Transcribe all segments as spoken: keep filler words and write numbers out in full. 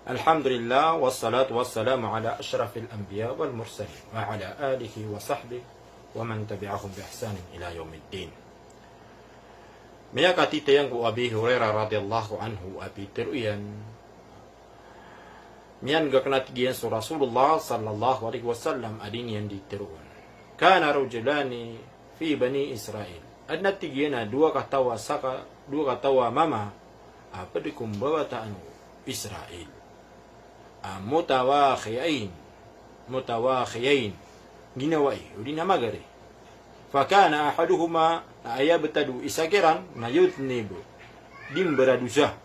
Alhamdulillah, wassalatu wassalamu ala ashrafil anbiya wal mursalin, wa ala alihi wa sahbihi wa man tabi'ahum bi ihsanin ila yawmiddin. Miyakatitayang ko Abi Hurairah radhiyallahu anhu a pitharo iyan, miyan'ga kna tig iyan so Rasulullah sallallahu alaihi wasallam a di niyan di tharoon. Kana rajulani fi bani Israil. Adn a tig iyan a dowa kataw a saka, dowa kataw a mama a pd ko mbabataan o Israil. A mutawakhiyain, mutawakhiyain, ginawai, odi na magari. Fakana ahaduhuma, na aya btad o isa kiran, na yudhnib, di mbaradosa.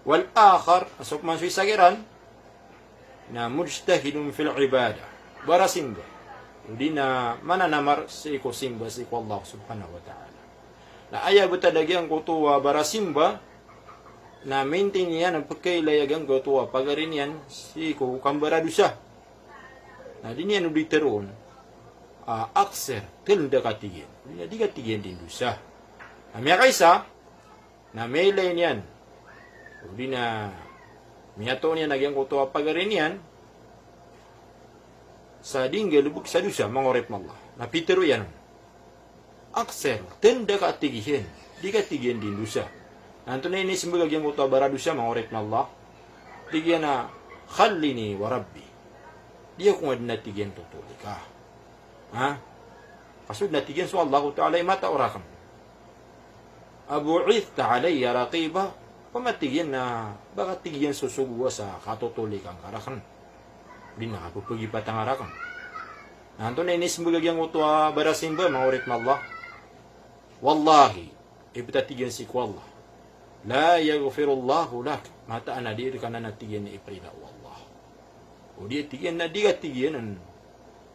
Wal akhar, a so pman so isa kiran, na mujtahidun fil ibadah, barasimba. Odi na mananamar sii ko simba sii ko Allah subhanahu wa ta'ala. Na aya btad a giyangkoto a barasimba, na mintin iyan a pkailay a giyangkoto a pagari niyan sii ko kambaradosa. Na di niyan o di tharoon a aksir, tharoon da ka tig iyan. Odi na di ka tig iyan di ndosa. Na miyakaisa, na miyailay niyan, odi na miyatoon iyan a giyangkoto a pagari niyan sa di nggalbk sa dosa, manga oripn o Allah. Na pitharo iyan on, aksir, tharoon da ka tig iyan, di ka tig iyan di ndosa. Na antonaa i inismbag a giyangkoto a baradosa, manga oripn o Allah? Tig iyan a, khallini wa Rabbi. Di ako nga dn a tig iyan totolika. Ha? Ka so dn a tig iyan so Allahu Ta'ala i matao rakn. Abu'ithta alayya raqiba, opama tig iyan na ba ka tig iyan sosogoa sa katotolika ngka rakn, odi na kapphagipat ngka rakn. Na antonaa i inismbag a giyangkoto a barasimba, manga oripn o Allah? Wallahi, ibt a tig iyan sii ko Allah, la yaghfirullahu lak, mataan a di rka nan a tig iyan iprila o Allah. Odi a tig iyan na di ka tig iyan on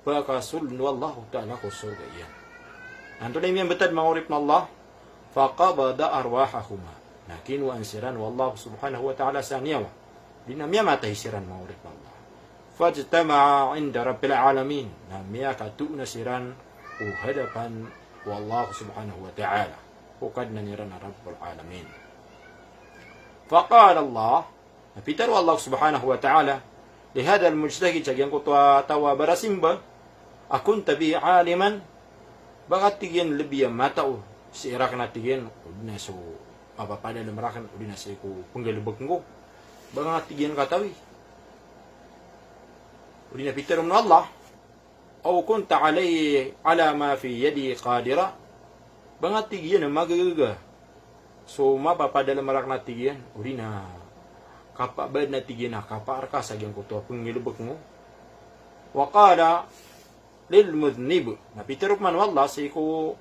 pakasoldn o Allahu Ta'ala ko sorga iyan. Na antonaa i miyambtad, manga oripn o Allah? Faqabada arwahahuma. Na kinowaan siran o Allah subhanahu wa ta'ala sa niyawa. Odi na miyamatay siran, manga oripn o Allah. Fajtama'a inda Rabbil alamin. Na miyakatoona siran ko hadapan o Allah subhanahu wa ta'ala, ko Kadnan iran a Rabbul alamin. Faqala Allah, na pitharo o Allah subhanahu wa ta'ala, li hadhal mujtahid, sa giyangkoto a taw a barasimba, akunta bi aliman, ba ka tig iyan lbi a matao sii rakn a tig iyan, odi na so mapapadalm rakn, odi na sii ko pnggalbkn ko, ba ka tig iyan katawi? Odi na pitharo o Allah, aw kunta alay-, ala ma fi yadi qadira. Ba nga tig iyan a magagaga so mapapadalm rakn a tig iyan, odi na kapabad na tig iyan a kapaar ka sa giyangkoto a pnggalbkn ko. Wa qala lil mudhnib. Na pitharo pman o Allah sii ko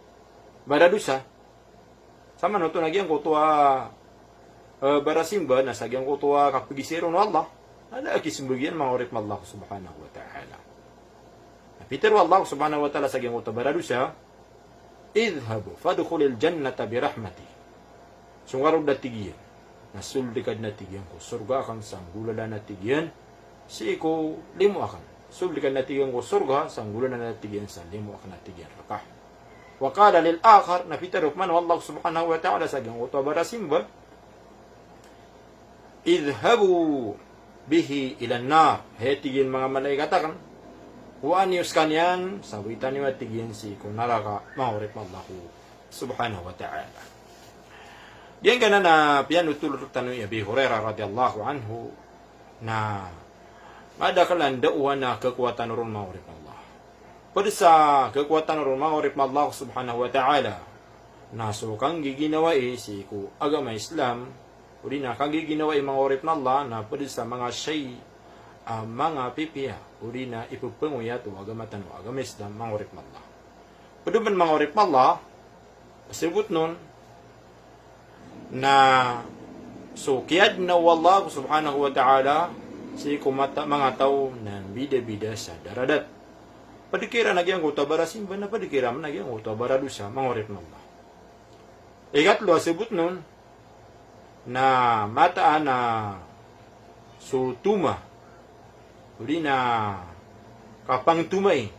baradosa, sa manoto na giyangkoto a, eh, barasimba, na sa giyangkoto a kapagizir on o Allah, na da a kismbag iyan, manga oripn o Allah subhanahu wa ta'ala. Na pitharo o Allah subhanahu wa ta'ala sa giyangkoto a baradosa, idhhab fadkhulil jannata bi rahmati. Song ka roo dn a tig iyan, na sold ka dn a tig iyan ko sorga akn sa nggolalan a tig iyan sii ko limo akn. Sold ka dn a tig iyan ko sorga sa nggolalan a tig iyan sa limo akn a tig iyan rka. Wa qala lil akhar, na pitharo pman o Allah subhanahu wa ta'ala sa giyangkoto a barasimba, idhhabu bihi ilan nar. Hay, tig iyan, manga malaikat akn, kowaan iyo skaniyan, sawitan iyo a tig iyan sii ko naraka, manga oripn o Allah subhanahu wa ta'ala. Giyangkanan a piyanothol rktano i Abi Hurairah radhiyallahu anhu, na madakl a ndaowan a kakowatan ron, manga oripn o Allah. Pd sa kakowatan ron, manga oripn o Allah subhanahu wa ta'ala, na so kanggiginawai sii ko agama Islam, odi na kanggiginawai, manga oripn o Allah, na pd sa manga shay a manga pipiya, odi na ippangoyat o agama tano a agama Islam, manga oripn o Allah. Pd pman, manga oripn o Allah, sabotn on na so kiyadna o Allah subhanahu wa ta'ala sii ko mata-, manga taw na mbidabida sa daradat. Pd kiran a giyangkoto a barasimba, na pd kiran a giyangkoto a baradosa, manga oripn o Allah. Ikatlo a sabotn on na mataan a so toma, odi na kapangtomai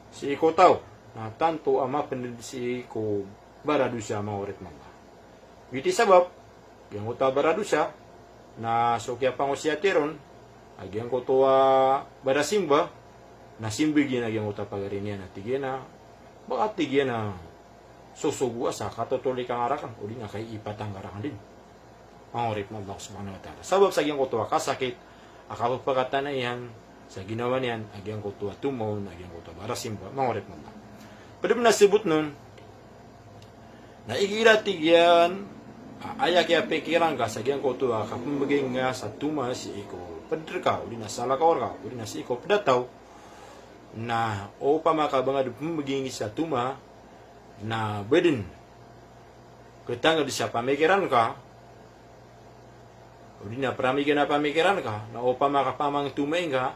sii ko taw, na tanto a mapnd sii ko baradosa, manga oripn o Allah. Giyoto i sabap, giyangkoto a baradosa, Na so kiyapangosiyati ron a giyangkoto a barasimba, na simbag iyan a giyangkoto a pagari niyan a tig iyan a, ba ka tig iyan a sosogoa sa katotolikan ka rakn, odi na kaipatan ka rakn dn. Manga oripn o Allah subhanahu wa ta'ala. Sabap sa giyangkoto a kasakit a kapphakatanaihan sa ginawa niyan a giyangkoto a tomaon a giyangkoto a barasimba, manga oripn o Allah. Pd pn a sabotn on, na igira tig iyan a aya kiyapikiran ka sa giyangkoto a kapmbgay ngka sa toma sii ko pd rka, odi na salakaw rka, odi na sii ko pd a taw, na opama ka ba ngka dn pmbgay sa toma, na ba dn ktangd sa pamikiran ka, odi na pramig iyan a pamikiran ka, na opama ka pamangtomai ngka,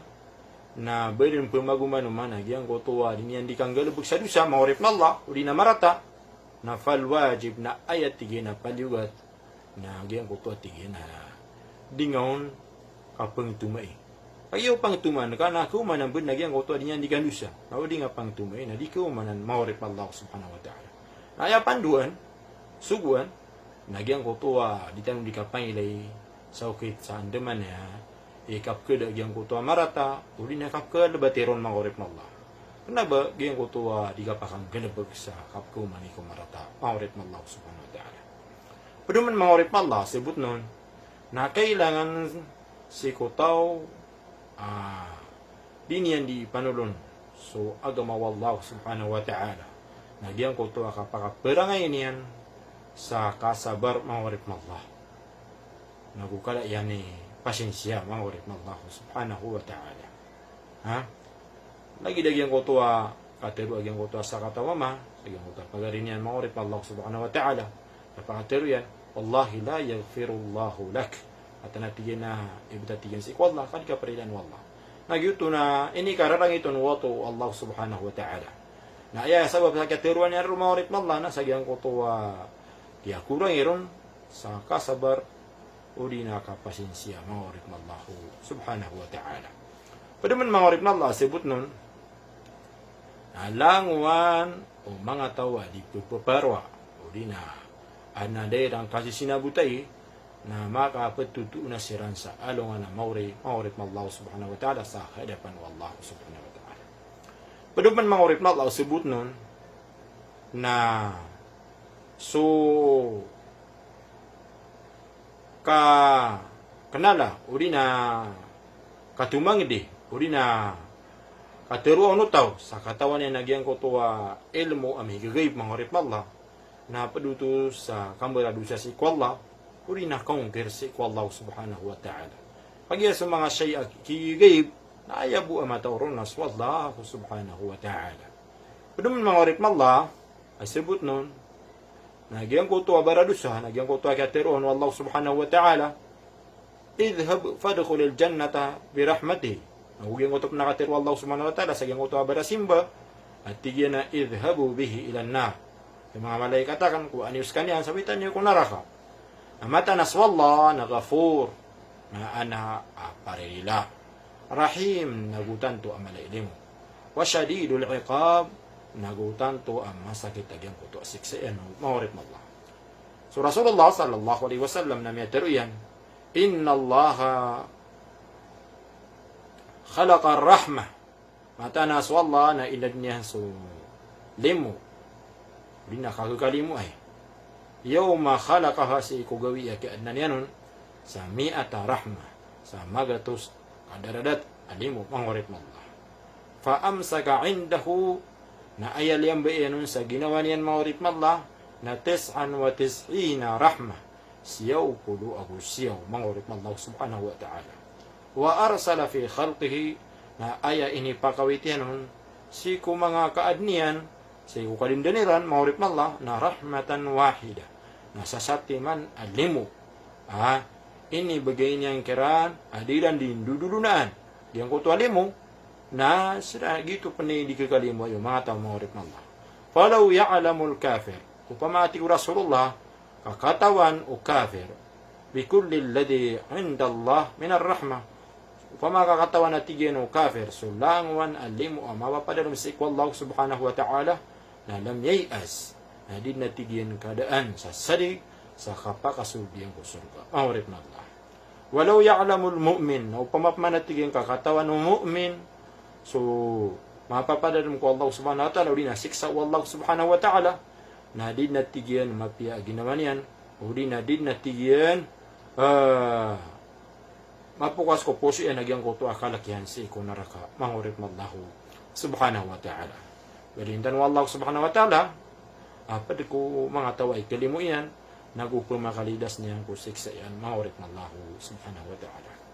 na ba dn pmagomanoman a giyangkoto a di niyan di kanggalbk sa dosa, manga oripn o Allah, odi na marata, na fal wajib, na aya tig iyan a paliyogat, na giyangkoto a tig iyan a di ngka on kapangtomai. Kagiya o pangtomaan ka na kaomanan bd na giyangkoto a di niyan di kandosa. Na o di ngka pangtomai na di kaomanan, manga oripn o Allah subhanahu wa ta'ala. Na aya pandoan, sogoan, na giyangkoto a di tano di kapangilayi sa okit sa andamanaya i kapkada giyangkoto a marata, odi na kapkalbati ron, manga oripn o Allah. Kna ba giyangkoto a di kapakanggalbk sa kapkaomani ko marata, manga oripn o Allah subhanahu wa ta'ala. Pd pn, manga oripn o Allah, sabotn on, na kailangan sii ko taw a di niyan di panolon so agama o Allah subhanahu wa ta'ala, na giyangkoto a kapakaparangay niyan sa kasabar, manga oripn o Allah, nago kala iyan i pasinsiya, manga oripn o Allah subhanahu wa ta'ala. Ha? Lagid a giyangkoto a katharo a giyangkoto a sakataw a mama sa giyangkoto a pagari niyan, manga oripn o Allah subhanahu wa ta'ala. Aya pakatharo iyan, "Wallahi la yaghfirullahu lak." Mataan a tig iyan a ibt a tig iyan sii ko Allah ka di kaparilaan o Allah. Na giyoto na inikararangit on o Allah subhanahu wa ta'ala. Na aya sabap sa kiyatharoa niyan roo, manga oripn o Allah, na sa giyangkoto a kiyakorang iron sa kasabar odi na kapasinsiya, manga oripn o Allah subhanahu wa ta'ala. Pd pn, manga oripn o Allah, sabotn on, na langowan o manga taw a di ppharoa, odi na adn a da iran kasisinabotai, na makaptotona siran sa alongan a maori, manga oripn o Allah subhanahu wa ta'ala, sa hadapan o Allah subhanahu wa ta'ala. Pd pn, manga oripn o Allah, sabotn on, na so kaknala, odi na katomangdi, odi na katharoa on o taw sa katawan iyan a giyangkoto a ilmo a migagaib, manga oripn o Allah, na pd oto sa kambaradosa sii ko Allah, odi na kaongkir sii ko Allah subhanahu wa ta'ala. Kagiya so manga shay a kigaib, na aya bo a matao ron na so Allah subhanahu wa ta'ala. Pd pn, manga oripn o Allah, a sabotn on, na giyangkoto a baradosa, na giyangkoto a kiyatharoa on o Allah subhanahu wa ta'ala, "Idhhab fadkhulil jannata birahmati." Na giyangkoto pn a katharo o Allah subhanahu wa ta'ala sa giyangkoto a barasimba, a tig iyan a, "Idhhabu bihi ilan nar." Hay manga malaikat akn, kowaa niyo skaniyan, sabaita niyo ko naraka. Na mataan a so Allah na Ghafur, na adn a paririla. Rahim, nago tanto a mala i limo. Wa shadidul iqab, nago tanto a masakit a giyangkoto a siksa iyan, manga oripn o Allah. So Rasulullah sallallahu alaihi wasallam na miyatharo iyan, "Innallaha khalaqa rahmah." Mataan a so Allah na inadn iyan so limo, odi na kagaga limo ay. Yawma khalaqaha, sii ko gawii a kiyaadnan iyan on, sa mi'ata rahmah, sa magatos ka daradat a limo, manga oripn o Allah. Fa amsaka indahu, na aya liyambai iyan on sa ginawa niyan, manga oripn o Allah, na tis'an wa tis'ina rahmah, siyaw polo ago siyaw, manga oripn o Allah subhanahu wa ta'ala. Wa arsala fi khalqihi, na aya inipakawit iyan on sii ko manga kaadn iyan, sii ko kadindan iran, manga oripn o Allah, na rahmatan wahidah, na sasatiman a limo. Ah, inibgay niyan kiran a di iran di ndodolonaan giyangkoto a limo, na sii giyoto pn i di kakalimo ayo manga taw, manga oripn o Allah. Falaw ya'lamul kafir, opama, a tig o Rasulullah, ka katawan o kafir, bi kulli alladhi indallah minar rahmah. Opama ka katawan, a tig iyan, o kafir so langowan a limo a mapapadalm sii ko Allah subhanahu wa ta'ala, na lam yay'as, na di dn, a tig iyan, kadaan sa sadig sa kapakasold iyan ko sorga, manga oripn o Allah. Walaw ya'lamul mu'min, na opama pman a tig iyan ka katawan o mu'min so mapapadalm ko Allah subhanahu wa ta'ala, odi na siksa o Allah subhanahu wa ta'ala, na di dn a tig iyan mapiya a ginawa niyan, odi na di dn a tig iyan, ah, mapokas ko poso iyan a giyangkoto a kalk iyan sii ko naraka, manga oripn o Allah subhanahu wa ta'ala. Baloy tano o Allah subhanahu wa ta'ala a pd ko manga taw a ikalimo iyan, nago pmakalidas niyan ko siksa iyan, manga oripn o Allah subhanahu wa ta'ala.